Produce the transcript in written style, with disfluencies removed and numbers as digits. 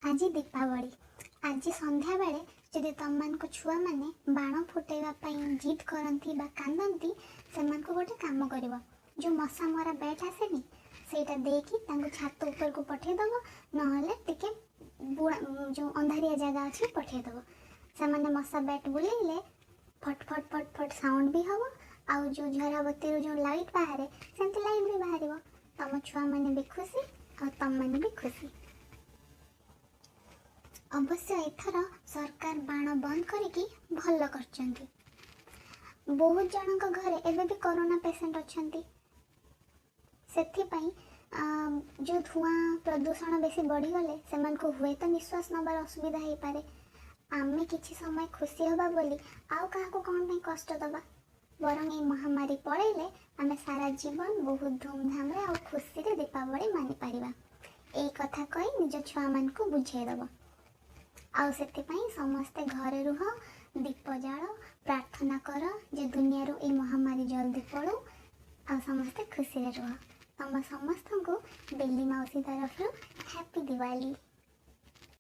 ଆଜି ଦୀପାବଳି। ଆଜି ସନ୍ଧ୍ୟାବେଳେ ଯଦି ତମମାନଙ୍କ ଛୁଆମାନେ ବାଣ ଫୁଟେଇବା ପାଇଁ ଜିଦ୍ କରନ୍ତି ବା କାନ୍ଦନ୍ତି, ସେମାନଙ୍କୁ ଗୋଟେ କାମ କରିବ। ଯେଉଁ ମଶା ମରା ବ୍ୟାଟ୍ ଆସେନି, ସେଇଟା ଦେଇକି ତାଙ୍କୁ ଛାତ ଉପରକୁ ପଠେଇଦେବ। ନହେଲେ ଟିକେ ବୁଣା ଯେଉଁ ଅନ୍ଧାରିଆ ଜାଗା ଅଛି, ପଠେଇଦେବ। ସେମାନେ ମଶା ବ୍ୟାଟ୍ ବୁଲେଇଲେ ଫଟ୍ ଫଟ୍ ଫଟ୍ ଫଟ୍ ସାଉଣ୍ଡ ବି ହେବ ଆଉ ଯେଉଁ ଝରାବତୀରୁ ଯେଉଁ ଲାଇଟ୍ ବାହାରେ, ସେମିତି ଲାଇଟ୍ ବି ବାହାରିବ। ତମ ଛୁଆମାନେ ବି ଖୁସି ଆଉ ତମମାନେ ବି ଖୁସି। ଅବଶ୍ୟ ଏଥର ସରକାର ବାଣ ବନ୍ଦ କରିକି ଭଲ କରିଛନ୍ତି। ବହୁତ ଜଣଙ୍କ ଘରେ ଏବେ ବି କରୋନା ପେସେଣ୍ଟ ଅଛନ୍ତି। ସେଥିପାଇଁ ଯେଉଁ ଧୂଆଁ ପ୍ରଦୂଷଣ ବେଶୀ ବଢ଼ିଗଲେ ସେମାନଙ୍କୁ ହୁଏତ ନିଶ୍ୱାସ ନେବାର ଅସୁବିଧା ହେଇପାରେ। ଆମେ କିଛି ସମୟ ଖୁସି ହେବା ବୋଲି ଆଉ କାହାକୁ କ'ଣ ପାଇଁ କଷ୍ଟ ଦେବା? ବରଂ ଏଇ ମହାମାରୀ ପଳେଇଲେ ଆମେ ସାରା ଜୀବନ ବହୁତ ଧୁମଧାମରେ ଆଉ ଖୁସିରେ ଦୀପାବଳି ମାନିପାରିବା। ଏଇ କଥା କହି ନିଜ ଛୁଆମାନଙ୍କୁ ବୁଝେଇଦେବ। ଆଉ ସେଥିପାଇଁ ସମସ୍ତେ ଘରେ ରୁହ, ଦୀପ ଜାଳ, ପ୍ରାର୍ଥନା କର ଯେ ଦୁନିଆରୁ ଏଇ ମହାମାରୀ ଜଲ୍ଦି ପଳଉ ଆଉ ସମସ୍ତେ ଖୁସିରେ ରୁହ। ତମ ସମସ୍ତଙ୍କୁ ବେଲି ମାଉସୀ ତରଫରୁ ହ୍ୟାପି ଦିୱାଲି।